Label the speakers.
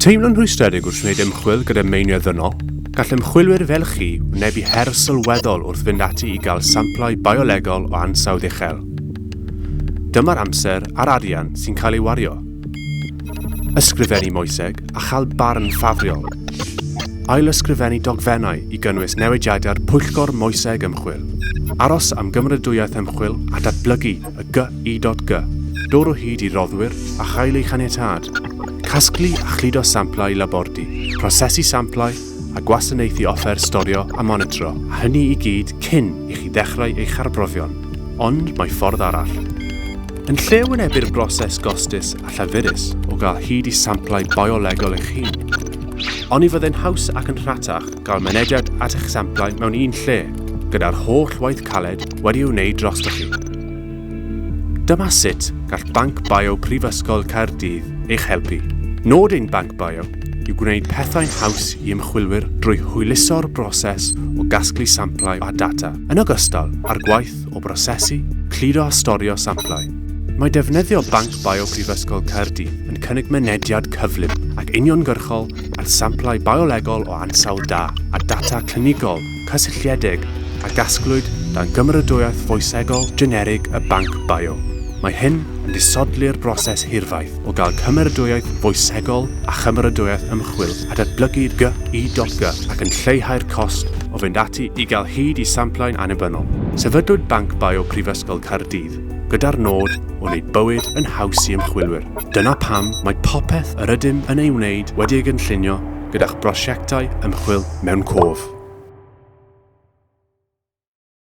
Speaker 1: Teimlo'n rhwystredig wrth wneud ymchwil gyda meiniau ddynol? Gall ymchwilwyr fel chi wynebu her sylweddol wrth fynd ati i gael samplau biolegol o ansawdd uchel. Dyma'r amser a'r arian sy'n cael ei wario. Ysgrifennu moeseg a chael barn ffafriol. Ailysgrifennu dogfennau i gynnwys newidiadau'r Pwyllgor Moeseg Ymchwil. Aros am gymeradwyaeth ymchwil a datblygu y GI.G. Dod o hyd i roddwyr a chael eu chaniatâd. Casglu a chludo samplau i labordy, prosesu samplau a gwasanaethu offer storio a monitro, a hynny i gyd cyn i chi ddechrau eich arbrofion. Ond mae ffordd arall. Yn lle wynebu'r broses gostus a llafurus o gael hyd i samplau biolegol eich hun, oni fyddai'n haws ac yn rhatach gael mynediad at eich samplau mewn un lle, gyda'r holl waith caled wedi ei wneud drostoch chi? Dyma sut gall Banc Bio Prifysgol Caerdydd eich helpu. Nod ein Banc Bio yw gwneud pethau'n haws i ymchwilwyr drwy hwyluso'r broses o gasglu samplau a data, yn ogystal â'r gwaith o brosesu, cludo a storio samplau. Mae defnyddio Banc Bio Prifysgol Caerdydd yn cynnig mynediad cyflym ac uniongyrchol at samplau biolegol o ansawdd da a data clinigol cysylltiedig a gasglwyd dan gymeradwyaeth foesegol generig y Banc Bio. Mae hyn yn disodli'r broses hirfaith o gael cymeradwyaeth foesegol a chymeradwyaeth ymchwil a datblygu GI.G ac yn lleihau'r cost o fynd ati i gael hyd i samplau'n annibynnol. Sefydlwyd Banc Bio Prifysgol Caerdydd gyda'r nod o wneud bywyd yn haws i ymchwilwyr. Dyna pam mae popeth yr ydym yn ei wneud wedi ei gynllunio gyda'ch brosiectau ymchwil mewn cof.